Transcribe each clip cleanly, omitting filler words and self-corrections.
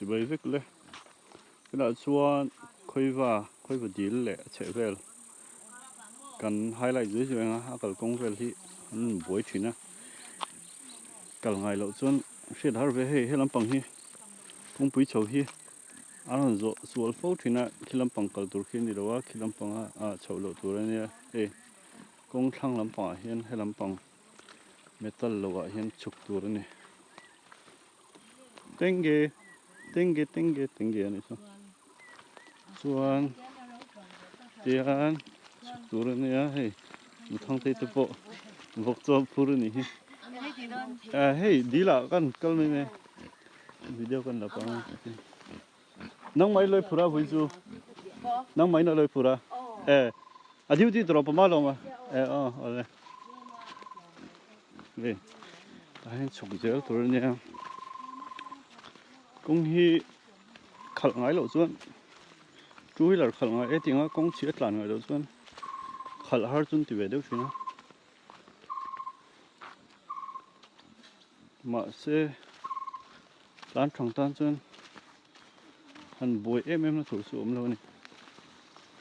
Chibai vek le. Tunah chuan khawiva khawiva dil leh a chheh vel kan highlight zui zui ang a, a kalkawng vel hi an rawn buai thin a, kal ngai loh chuan hriat har ve hei he lampang hi kawngpui chho hi a rawn zawh sual fo thin a, khi lampang kal tur khi a ni lo a, khi lampanga ah chhoh loh tur a nia hei kawng thlang lampangah hian he lampang metal loh ah hian chhuk tur a ni. Tenge tenge tenge tenge a nih chu chuan tihian chhuk tur a nia hei Thangtei te pawh vawk chaw phur a nih hi ah hei dil ah kan kal mai mai video kan la pang nangmah i lawi phur a vui chu nangmah in a lawi phur a e a duty tawh pama lawm a e aw awle. Hei tah hian chhuk zel tur a nia kawng hi khalh ngai loh chuan two wheeler khalh ngai e tinga kawng chhi a tlan ngai loh chuan khalh har chu an ti ve deuh thin a mahse tlan thang tan chuan han buai em em na tur chu a awm lo a ni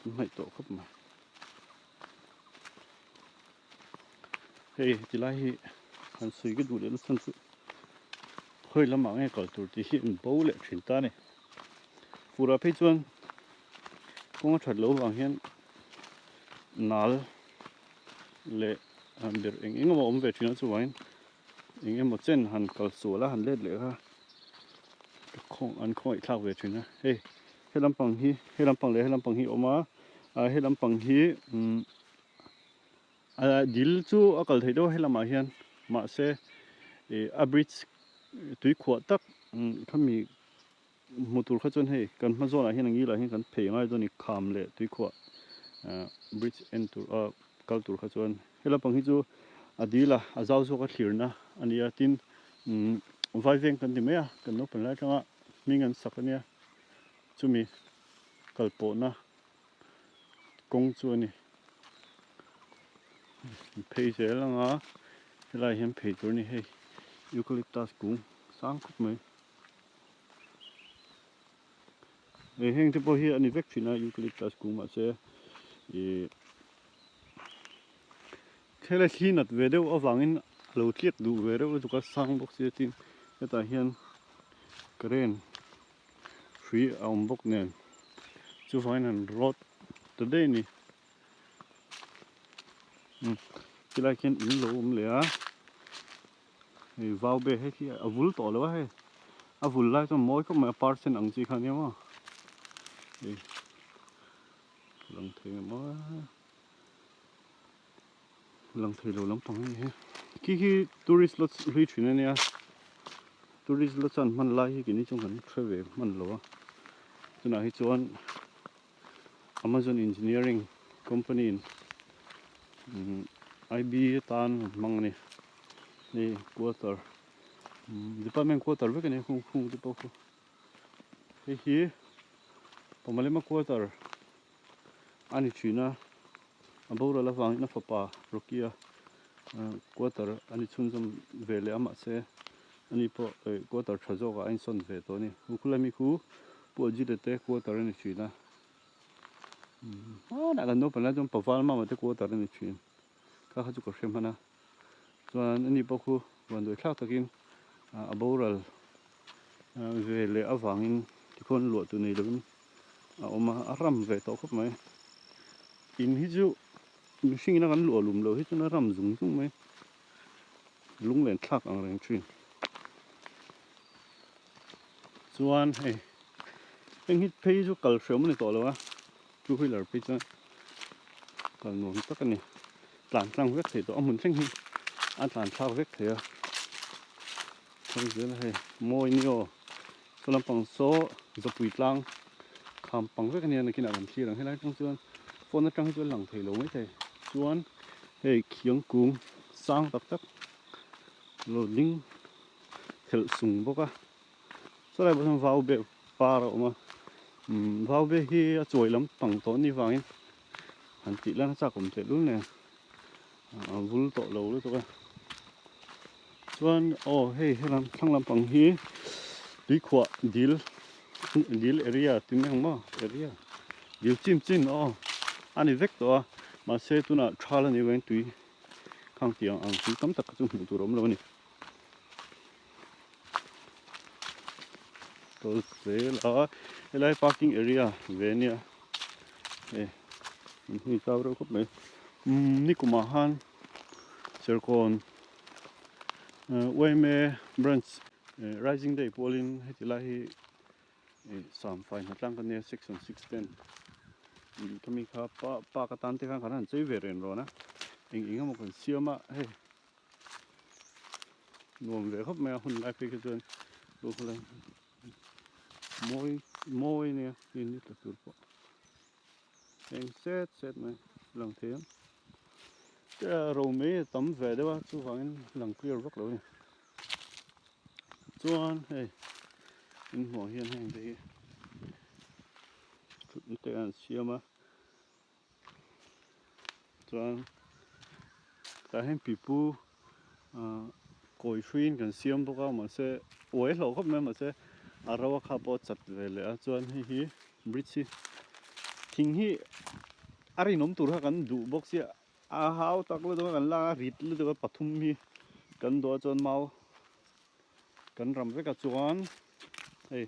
hmaih tawh khawp mai. Hei tilai hi han sawi ka duh leh nasa chu khawi lamah nge kal tur tih hi an bo leh thin ta a ni. Furah phei chuan kawng a that loh avang hian nal leh ber eng eng emaw a awm ve thin a chuvangin eng emaw chen han kal sual a han let leh kha an khawngaih thlak ve thin a hei he lampang hi he lampang leh he lampang hi a awm a ah he lampang hi umm Ah dil chu a kal theih deuh a helamah hian mahse ih a bridge tui khuah tak khami hmu tur kha chuan hei kan hma zawnah hian a ngilah hian kan phei ngai dawn a ni kham leh tui khuah ah bridge en tur ah kal tur kha chuan helai pang hi chu a dil a a zau zawk a thlirna a ni a tin umm vai veng kan ti mai a kan naupang lai atanga hming an sak a nia chumi kal pawhna. Kawng chu a ni phei zel ang a helai hian phei tur a ni hei eucalyptus kung sang khawp mai hei heng te pawh hi a ni vek thin a eucalyptus kung mahse ih helai thli nat ve deuh avangin a lo tliak duh ve reuh lutuk a sang bawk sia tin hetah hian current. Hrui a awm bawk nen chuvangin an rawt ta daih a ni umm helai khian in lo awm leh a hei vau be hei khi a vul tawh lo a hei a vul lai chuan mawi khawp mai a par sen ang chi kha nia maw hei lang thei ang maw lang thei lo lampang a ni hi khi khi tourist lodge hlui thin a nia tourist lodge an hman lai hi keini chuan kan hre ve hman lo a tunah hi chuan Amazon engineering company in umm I_B atan an hmang a ni hei quarter department quarter vek a ni khung khung te pawh khu hei hi Pamalema quarter a ni thin a. A boral avangin a fapa Rocky-a quarter a ni chhunzawm ve leh a mahse ani pawh quarter tha zawkah a insawn ve tawh a ni. Hukhula mi khu Pu Ajita te quarter a ni thin a, hmanah kan naupang lai chuan Paval mama te quarter a ni thin kha kha chu ka hre hman a, chuan ani pawh khu vanduai thlak takin a boral ve leh avangin tikhuan luah tur nei lovin a awm a, a ram ve tawh khawp mai. In hi chu mihring ina kan luah lum loh hi chuan a ram zung zung mai. Lunglen thlak ang reng thin. Chuan hei heng hi phei chu kal hreawm a ni tawh lo a, two wheeler phei chuan kal nuam tak a ni. Tlan tlang vek thei tawh a hmun thleng hi a tlan thlak vek thei a. Thlang zel a hei mawi ni aw. Saw lampang saw zawpui tlang kham pang vek a nia nakinah kan thlir ang helai atang chuan phone atang hi chuan lang thei lo mai thei chuan hei khiang kung sang tak tak lo ding thelh sung bawk a saw lai pawh sawn vau beh par a awm a umm vau beh hi a chawi lampang tawh a nih vangin han tih lan a chak awm tehlul nen a vul tawh lo lutuk a. Chuan aw hei helam thlang lampang hi tuikhuah dil Dil area ti mai ang maw area dil chin chin aw a ni vek tawh a mahse tunah thal a nih avangin tui khang tiang ang tui tam tak kha chu hmuh tur a awm lo a ni. Kal zel a helai parking area ve a nia hei in hmun zau reuh khawp mai umm nikumah khan Serkawn yma branch Rising day pawlin heti lai hi samfai hnatlang kan nia section 6 ten khami kha park atan te khan kan han chei ve ren rawn a eng eng emaw kan siam a hei nuam ve khawp mai a hun lai phei kha chuan mawi mawi ania hei ni tla tur pawh eng set set mai lang thei ang ro mai a tam ve deuh a chuvangin lang clear vak lo a ni chuan hei in hmuh ang hian heng te hi thutna te an siam a. Chuan tah hian pipu ah kawi hruiin kan siam bawk a mahse uai hlauh khawp mai a mahse a ro a kha pawh a chat ve leh a chuan hei hi bridge hi thing hi a rinawm tur kha kan duh bawk sia a hau tak lutuk a kan lak a rit lutuk a pathum hi kan duh a chuan mau kan ram vek a chuan hei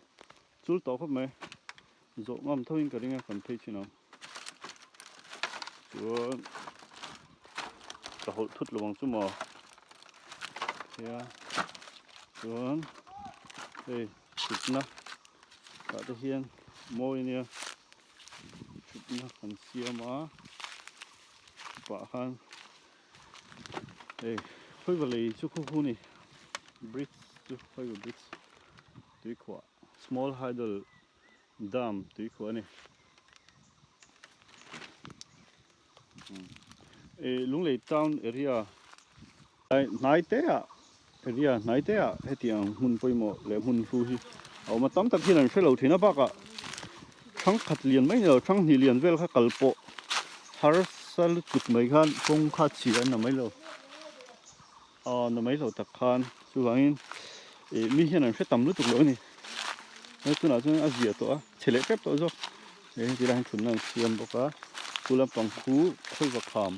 chul tawh khawp mai zawh ngam tho in ka ring a kan phei thin ang. Chuan ka hawlh thut lo ang chu maw tia chuan hei thutna tah te hian mawi ania thutna kan siam a pah khan hei khawiva lei chu khaw khu ni bridge chu khawiva bridge tuikhuah small hydel Dam tui khuah a ni. Lunglei town area hnai te ah area hnai te ah hetiang hmun pawimawh leh hmun hlu hi a awm a tam tak hian an hre lo thin a bakah thangkhat lian mai ni lo thanghnih lian vel kha kal pawh harsa lutuk mai khan kawng kha chhia an la mai lo Aw na mai lo tak khan chuvangin ih mi hian an hre tam lutuk lo a ni hei tunah chuan a zia tawh a chhe leh tep tawh zawk he heti lai hian thutna an siam bawk a chu lampang khu khawiva kham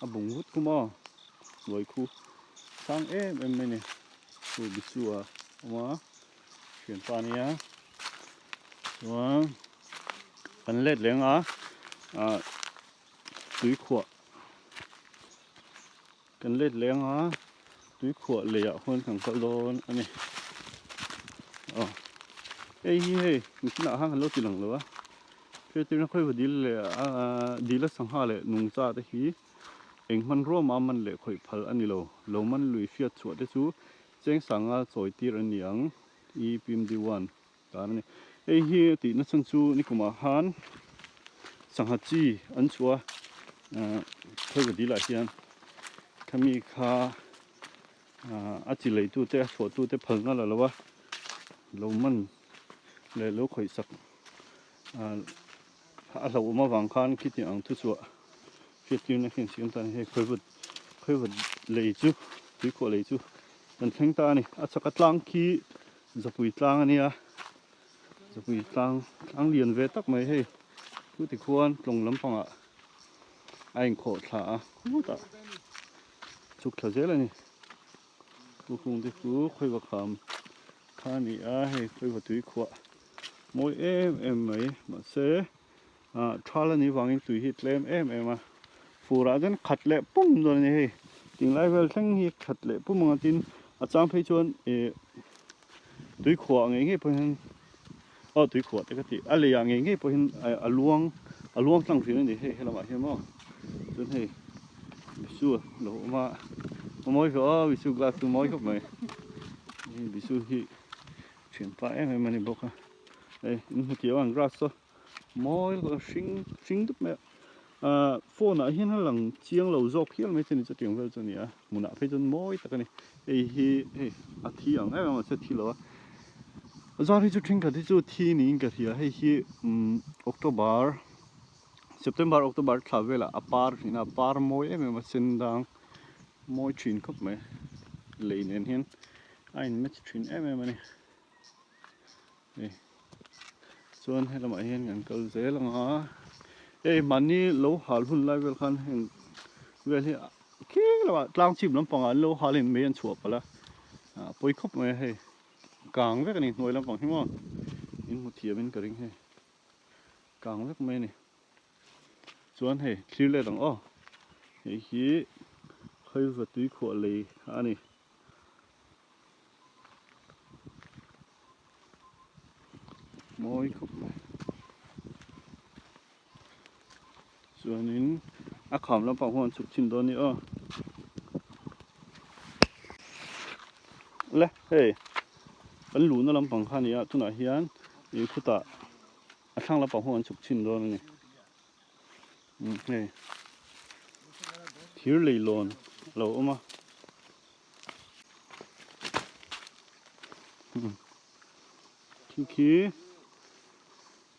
a bung vut khum aw hnuai khu sang em em mai a ni chu bisu a awm a thianpa ania chuan kan let leng a ah tuikhuah. Kan let leng a, tuikhuah leiah khuan kan kal dawn a ni. Aw, hei hi hei mihringah khan kan lo ti lang lo a, hriattirna khawiva dil leh dila sangha leh nungcha te hi eng hmanrua mah man leh khawih phal a ni lo. Lo man lui hriat chhuah te chu cheng sanga chawi tir an ni ang, E Pim Diwan tan a ni. Hei hi a tihna chhan chu nikumah khan sangha chi an chhuah a, khawiva dilah hian khami kha a chi leitute a chhuahtute phalna la lo a, lo man leh lo khawih sak a hlauhawm avang khan khitiang ang thuchhuah hriattirna khi an siam ta a ni. Hei khawiva khawiva lei chu tuikhuah lei chu kan thleng ta a ni. A chhaka tlang khi Zapui tlang a nia, zapui tlang tlang lian ve tak mai hei chuti khuan tlawng lampangah a inkhawh thla a khutah chhuk thla zel a ni. Chu hung te chu khawiva kham kha a ni a, hei khawiva tui khuah mawi em em mai mahse ah thal a nih vangin tui hi tlem em em a, furah chuan khat leh pum dawn a ni hei tinglai vel thleng hi khat leh pum ang a tin a chang phei chuan ih tui khuah ngei ngei pawh hian aw tui khuah te ka tih a lei ah ngei ngei pawh hian a luang a luang tlang thin a ni hei helamah hian maw chuan hei bisu a lo awm a a mawi hlawh a bisu glass chu mawi khawp mai hei bisu hi thianpa em em a ni bawk a hei in hmu thiam ang grass saw. Mawi lutuk a hring hring dup mai a ahh phone ah hian a lang chiang lo zawk hial mai che ni chutiang vel chu a ni a hmunah phei chuan mawi tak a ni hei hi hei a thi ang em em a se thi lo a zar hi chu thenkhat hi chu thi niin ka hria hei hi umm October September October thla velah a par thin a par mawi em em a sen dang mawi thin khawp mai lei nen hian a in match thin em em a ni hei. Chuan helamah hian kan kal zel ang a, hei mahni lo hal hun lai vel khan heng vel hi khi lamah tlang chhip lampangah an lo hal in mei an chhuah palh a, ah pawi khawp mai a hei kang vek a ni hnuai lampang hi maw in hmu thiam in ka ring hei kang vek mai a ni. Chuan hei thlir let ang aw, hei hi Khaiva tuikhuah lei a ni. Mawi khawp mai. Chuanin a kham lampang huan chhuk chhin dawn a ni aw. Le hei kan luhna lampang kha a ni a tunah hian ih khutah a thlang lampang huan chhuk chhin dawn a ni. Umm hei thir leilawn a lo awm a. Khi khi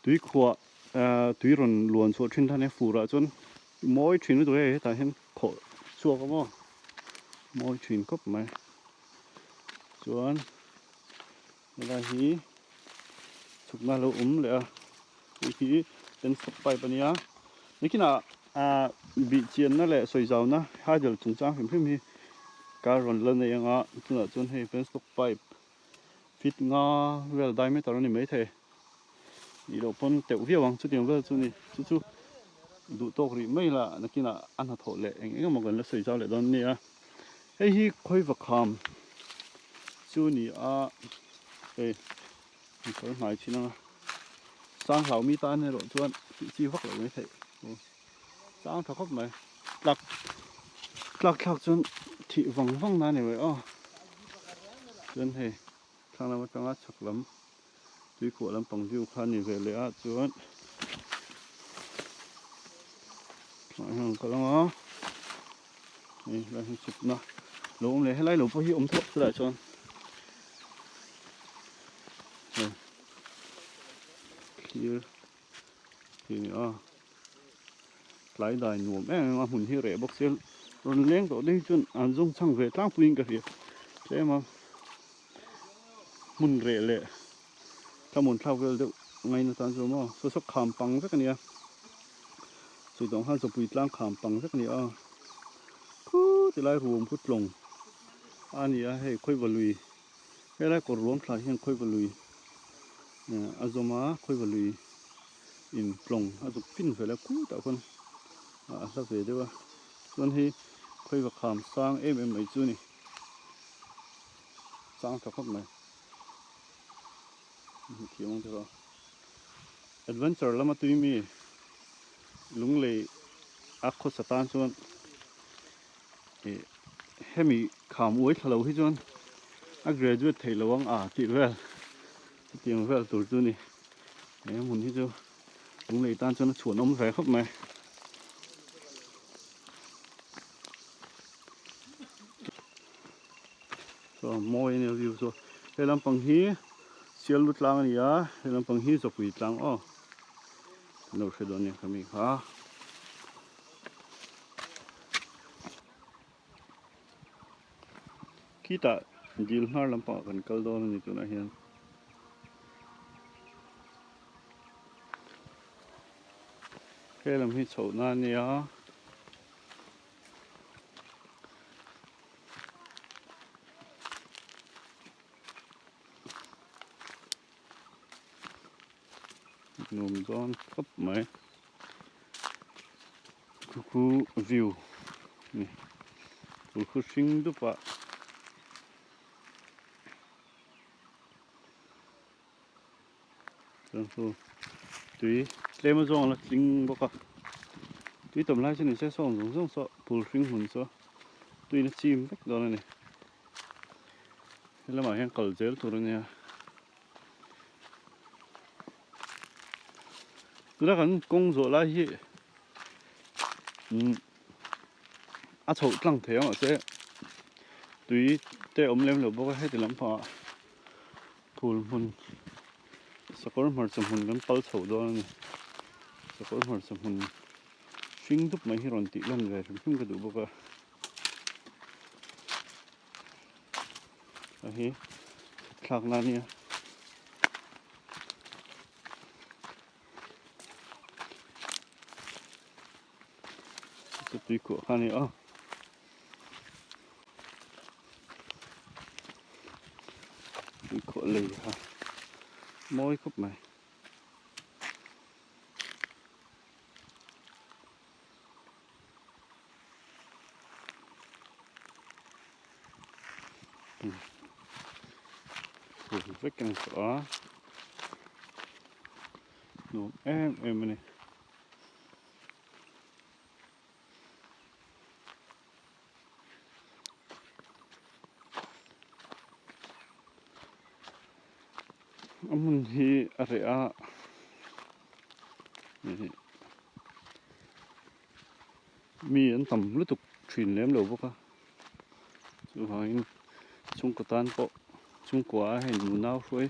tui khuah ah tui rawn luan chhuah thin khan he fur ah chuan mawi thin lutuk hei hetah hian khawh chhuak a maw mawi thin khawp mai chuan helai hi chhukna a lo awm leh a hei hi penstock pipe a nia nikinah ah bih chianna leh sawi zauna hydel chungchang hrim hrim hi ka rawn la nei anga tunah chuan hei penstock pipe feet nga vel diameter a ni maithei nih loh pawn teuh viau ang chutiang vel chu ni chu chu duh tawk rih mai la nakinah a hnathawh leh eng eng emaw kan la sawi zau leh dawn nia hei hi khawiva kham chu ni a hei kal hnai chin anga sang hlau mi tan erawh chuan tih chi vak loh mai theih sang tha khawp mai tlak tlak thlak chuan thih vang vang na a ni mai aw chuan hei thlang lam atanga chhak lam tuikhuah lampang view kha a ni ve leh a chuan tah hian an kal ang a hei helai hi chhukna lo awm leh helai lo pawh hi awm thawk chulaiah chuan hei thlir Khi ni a tlai dai nuam em em a hmun hi reh bawk sia rawn leng tawh te hi chuan an zawng chhang ve tlangpuiin ka hria tlem a hmun reh leh thlamuan thlak vel deuh ngaina tan chu maw saw saw kham pang vek a nia chutah khan chawpui tlang kham pang vek a ni a khu ti lai ruam khu tlawng a ni a hei khawiva lui. Helai kawr ruam thla hian khawiva lui a zawm a, khawiva lui in tlawng a zuk fin vel a kutah khawn a hla ve deuh a, chuan hei khawiva kham sang em em mai chu a ni, sang tha khawp mai, hmu thiam ang deuh a, adventure lama tui mi lunglei a khawsa tan chuan. Ih hemi kham uai thla lo hi chuan a graduate theih lo ang a tih vel chutiang vel tur chu a ni he hmun hi chu lunglei tan chuan a chhuan awm ve khawp mai. Saw mawi a nia view chu he lampang hi siallu tlang a ni a he lampang hi zawpui tlang aw kan lo hre dawn nia khami kha. Khitah dil hnar lampangah kan kal dawn a ni tunah hian. He lam hi chhohna a nia. Nuam dawn khawp mai. Khu khu view ni khu khu hring dup ah chuan khu tui tlem a zawng a la tling bawk a tui tam lai chu ni se sawng zawng zawng saw phul hring hmun saw tuiin a chim vek dawn a ni helamah hian kal zel tur a nia. Tuna kan kawng zawh lai hi umm a chhoh tlang thei a mahse tui te a awm lem lo bawk a heti lampangah phul hmun sakawr hmarcha hmun kan pal chhoh dawn a ni sakawr hmarcha hmun hring dup mai hi rawn tih lan ve hrim hrim ka duh bawk a. A hi thlak na ania. Chu tui khuah kha a ni a. Tui khuah lei kha mawi khawp mai. Phul vek a ni tawh a nuam em em a ni. A hmun hi a reh a mi an tam lutuk thin lem lo bawk a chuvangin chhungkaw tan pawh chhungkua a hei nunau hruai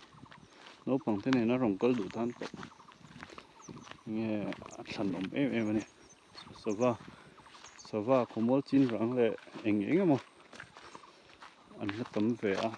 naupang te nena rawn kal duh tan pawh enge a thlan awm em em a ni sava sava khawmual chin rang leh eng eng emaw an la tam ve a.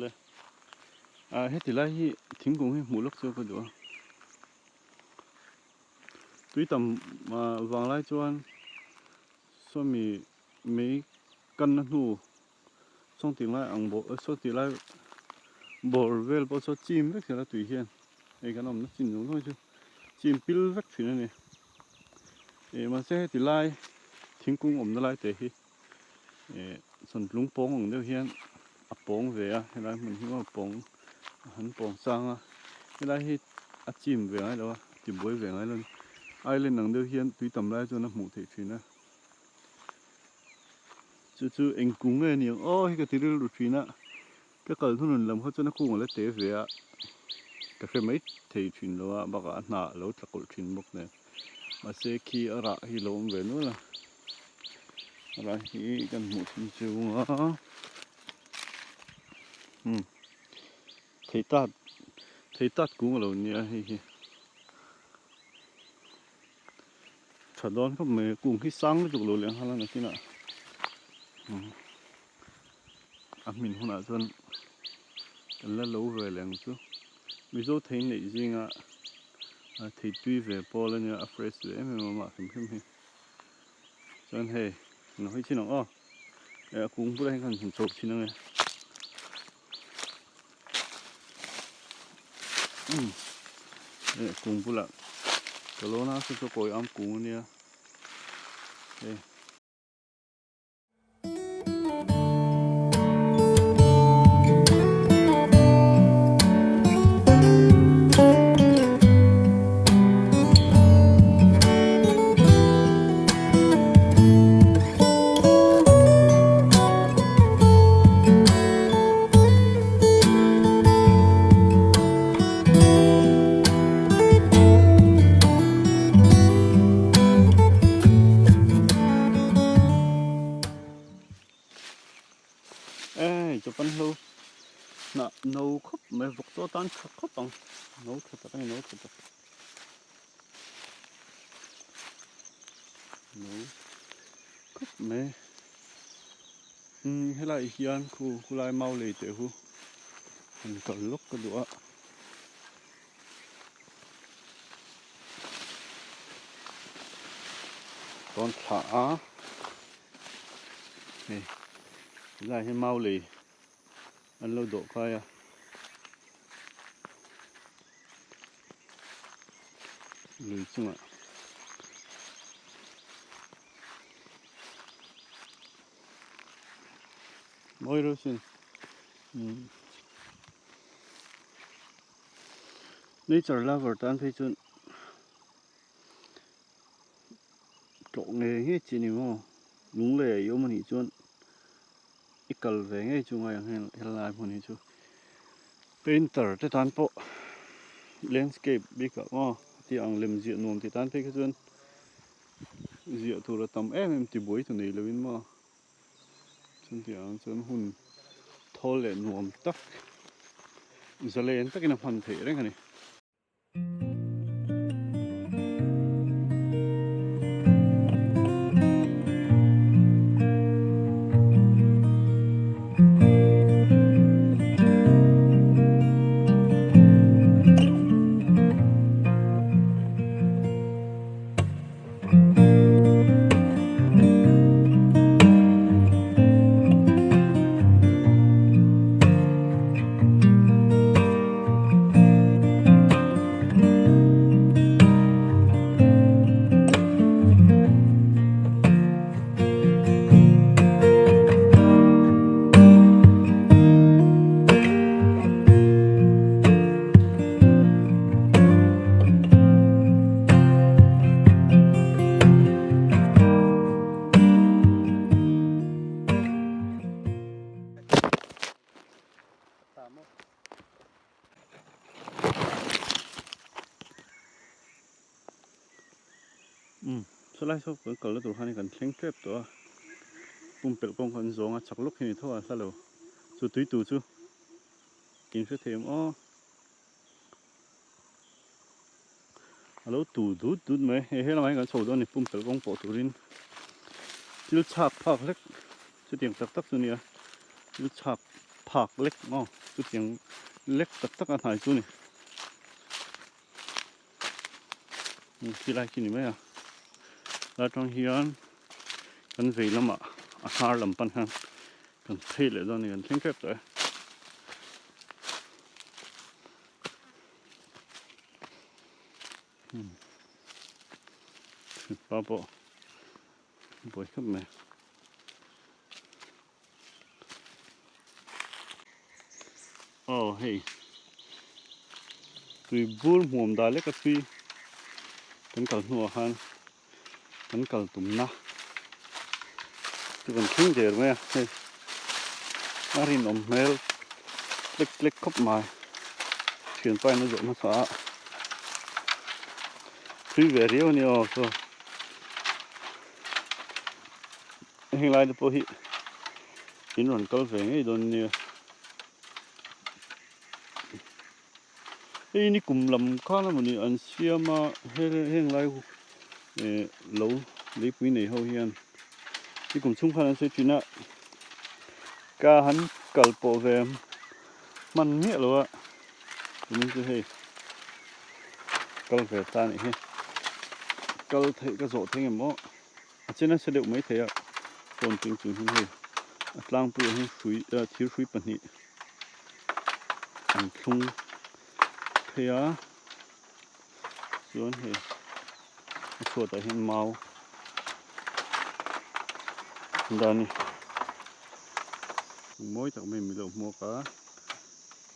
Le ah heti lai hi thingkung hi hmuh lawk chu ka duh a tui tam ah vang lai chuan sawmi mei kanna hnu Sawng tih lai ang bawh saw tih lai bawr vel pawh saw chim vek zel a tui hian hei kan awmna chin zawng zawng hi chu chim pil vek thin a ni ih mahse heti lai thingkung awmna lai te hi ih sawn lung pawng ang deuh hian a pawng ve a helai hmun hi a pawng a han pawng chang a helai hi a chim ve ngai lo a tibuai ve ngai lo a ni island ang deuh hian tui tam lai chuan a hmuh theih thin a. Chu chu eng kung nge ni ang aw hi ka ti rilru thin a, ka kal hnunun lam kha chuan a kung a la te ve a, ka hre mai thei thin lo a, bakah a hnah a lo tla kawlh thin bawk nen, mahse khi a rah hi a lo awm ve nual a, a rah hi kan hmuh thin chung a, umm thei tat thei tat kung a lo nia hei hi. Tha dawn khawp mai kung hi sang lutuk lo leh nghal a nakinah a hmin hunah chuan kan la lo ve leh ang chu Mizo thei neih zinga thei tui ve pawl a nia a fresh ve em em a mah hrim hrim hi chuan hei an hawi chin ang aw a kung bulah hian khan han chho thin ang e. Hei kung bulah ka lawn a saw chu kawi am kung ania hei. Ê Japan ho hnah no khawp mai vawk chaw tan tha khawp ang no tha tak a ni no tha tak no. khawp mai. Umm helaiah hian khu khulai mau lei teh hu han kal lawk ka duh a. Tawn thlah a hei helaiah hian mau lei an lo dawh kai a. Lui chungah mawi reuh sin umm nature lover tan phei chuan tlawh ngei ngei chi a ni maw lunglei a i awm a nih chuan i kal ve ngei chu ngai ang helai hmun hi chu painter te tan pawh landscape bikah maw ti ang lem ziah nuam tih tan phei kha chuan ziah tur a tam em em tibuai ta nei lovin maw chuan tih ang chuan hun thawl leh nuam tak zalen takin a hman theih reng a ni. Umm sawlai saw kan kalna tur khan kan thleng tep tawh a pumpelh kawng kan zawng a chak lawk hi a ni tho a hla lo chu tui tur chu in hre thei ang aw. A lo tu dut dut mai hei he lamah hian kan chho dawn a ni pumpelh kawng pawh turin thil chhak phak hlek chutiang tak tak chu a ni a thil chhak phak lek maw chutiang lek tak tak a hnai chu a ni khilai khi a ni mai a lai atang hian kan vei lamah a hnar lam pan hian kan phei leh dawn a ni kan thleng tep tawh e. Pa pawh buai khawp mai. Aw hei tui bur hmuam dah lek a tui kan kal hnuah khan kan kal tumna chu kan thleng der mai a hei a rinawm hmel tlek tlek khawp mai thianpa in a zawh hmasa a thui ve riau a ni aw chaw heng lai te pawh hi in rawn kal ve ngei dawn nia. Hei ni kum lam khan emawni an siam a heng lai eh lo leipui nei ho hian ni kum chhung khan an sawi thin a ka han kal pawh ve hman miah lo a tunin chu hei kal ve ta anih hi kal theih ka zawh thei ngem aw a che nasa deuh mai thei a phone keng chung hian hei a tlangpuiah hian hrui thir hrui pahnih. An thlung phei a chuan hei a chhuatah hian mau an dah a ni mawi tak mai milo hmuak a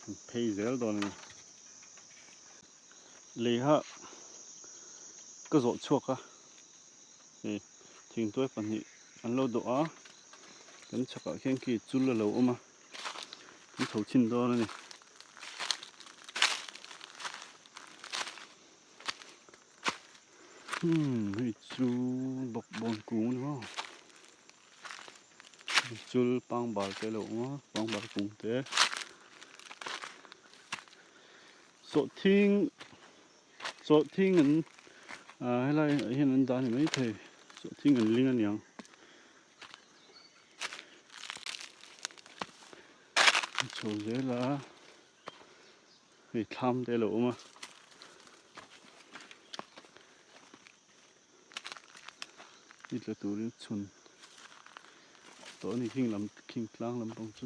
an phei zel dawn a ni lei kha ka zawh chhuak a hei thingtuai pahnih an lo dawh a kan chhakah khian khi chul a lo awm a. Kan chho chhin dawn a ni. Hmm, hei chu bawkbawn kung a ni maw. Chul pangbal te a lo awm a, pangbal kung te. Sawhthing, sawhthing an ah helai ah hian an dah a ni maithei. Sawhthing an ling a niang. Chho zel a hei thlam te a lo awm a. Ni tla turin chhun tawh a ni khing lam khing tlang lampang chu.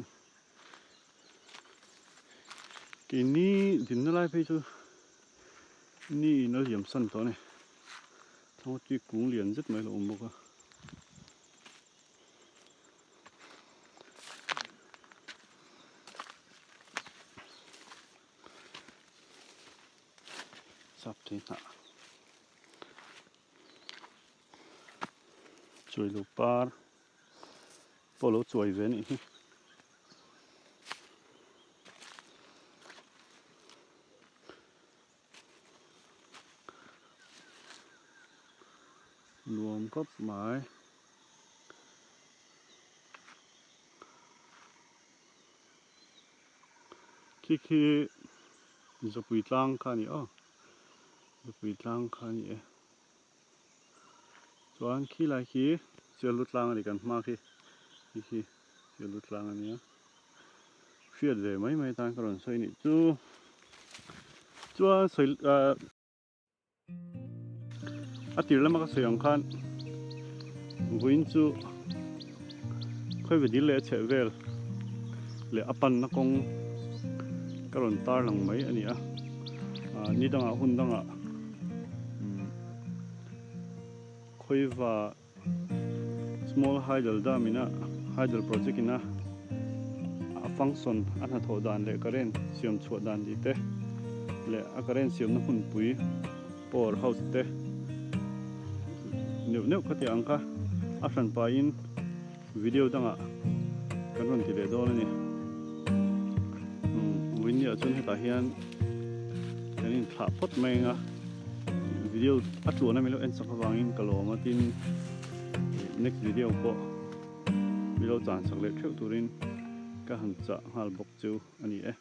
Keini dinna lai phei chu ni in a liam san tawh a ni. Thlang tui kung lian zet mai a lo awm bawk a. Sap thei hnah chuai lo par pawh lo chuai ve anih hi. Nuam khawp mai. Khi khi Zapui tlang kha a ni aw. Zapui tlang kha a ni e. Chuan khi lai khi Siallu tlang a ni kan hma khi. Khi khi Siallu tlang a nia. Hriat ve mai mai tan ka rawn sawi nih chu. Chuan sawi ah a tir lama ka sawi ang khan vawiin chu khawi dil leh a chheh vel leh a panna kawng ka rawn tar lang mai a ni a ah ni dangah hun dangah khawiva Small Hydel Dam ina Hydel Project ina a function a hnathawh dan leh current siam chhuah dan tih te leh a current siamna hmunpui power house te neuh neuh kha tih ang kha a hran pahin video dangah kan rawn ti leh dawn a ni. Vawiinniah chuan hetah hian kan inthlah phawt mai ang a. Video a tluan a milo en sak avangin ka lawm a tin next video pawh milo chan sak leh theuh turin ka han chah nghal bawk chu a ni e.